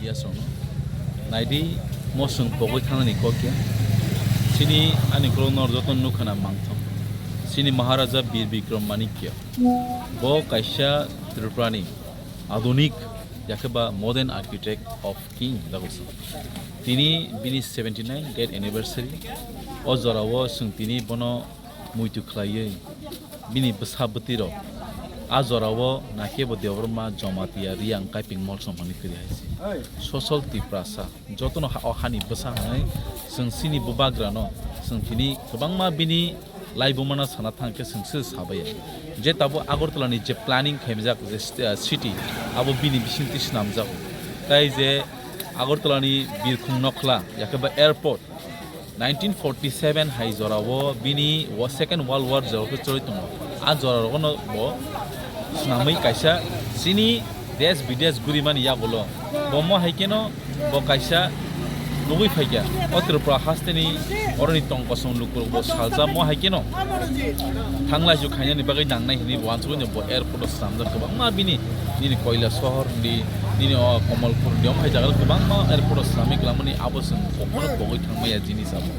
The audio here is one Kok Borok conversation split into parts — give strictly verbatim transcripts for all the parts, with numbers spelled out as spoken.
Media song. Naidi, mo chwng pogwi thangnani kok ya. Chini ani ukulok nor joto nukha na mangthok. Chini Maharaja Bir Bikram Manikya. Bo kaisa Tripurani adunik, yakhe ba modern architect of king, dago se. Tini bini seventy nine death anniversary. O jorao chwng tini bono muitu khlaiwi bini bwsa bwtwirok a jorao Nakebo Debbarma, Jamatia, Riang, Kaiping Molsom hwnwi kwrwi hai se. Social Tiprasa jotono ha-, o hani bwsa hwnwi chwng chini bubagrano chwng tini kwbangma bini laibumano sana thang khe chwng se sabaiya. Je tabuk Agartala ni je planning khaimjak je st-, ah, city, abo bini bisingtwi swnamjago. Tai je Agartala ni birkhung nokhla, yakhe ba airport, nineteen forty seven hai jorao bini wo-, Second World War jorao khe choli tongo. A jora rogono bo swnamwi kaisa chini desh bidesh gurimani yagulo. Bo mo hai kheno bo kaisa nugwi phaikha. O Tripura hasteni oroni tong kosong lukurok bo salsa mo hai kheno thanglaisu khainani bagwi nangnai hwnwi bo uansugwi bo airport o swnamjak kwbangma bini, nini Koila sohor hwndi, nini o Komolpur hwndi, omo hai jaga kwbangma airport o swnamwi kwlangmani abo chwng kokno pogwi thangmaya jinis abo.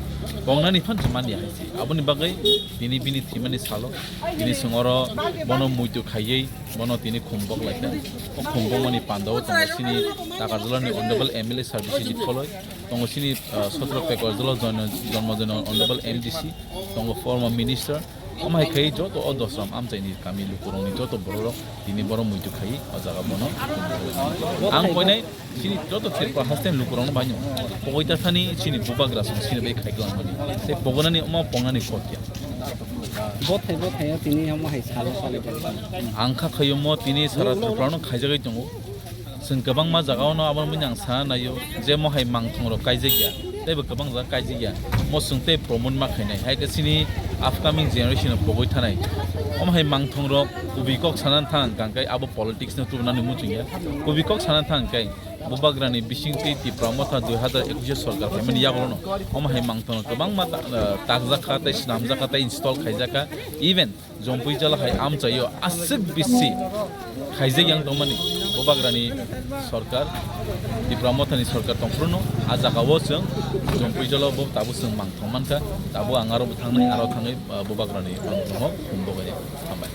Kongnani phan se manya hai se. Aboni bagwi tini bini thwimani salo, tini chwng oro bono muitu khaiwi bono tini khumbok laikha. O khumbokmani pandao tongo chini Takarjalani Honorable M L A Sir B C G Pholoi, tongo chini, ah, Sotro Pekorjalo Jon-, Jonmojono Honorable M D C, tongo former minister. Omo hai khai joto o Dosram amchaini kami lukurokni joto bororok tini bono muitu khai o jaga bono. Ang koinai chini joto Tripura hasteni lukurokno baino pogoi ta thani chini bubagra song chini bai khai kwlangmani. Tei pogonani omo pongnani kok ya. Bothai bothai o tini omo hai salo salo. Ang kha khayomo tini sara Tripurano khaijagwi tongo. Chwng kwbangma jagao no abo mwnwi ang sana naio je mo hai mangthong rok kaijak ya, tei bo kwbang jaga kaijak ya. Mo chwng tei promote ma khainai, hai khe chini upcoming generation no pogwi thanai. Omo hai mangthong rok kubui kok sana thang kang kai abo politics no tubunani muchung ya. Kubui kok sana thang kai bubagrani bising tei Tipra Motha dui hazar ekush sorkar phaimani yagulo no omo hai mangthong rok kwbangma ta-, takjak kha tei swnamjak kha tei install khaijak kha. Even Jompui jala hai amchaio aswk bisi khaijak yang tongmani bubagrani sorkar, Tipra Mothani sorkar tongphruno a jagao chwng Jompui jala bo tabuk chwng mangthong mankha, tabuk ang aro bo thangnai, aro thangwi, ah, bubagrani mangthongo humbo bai hambai.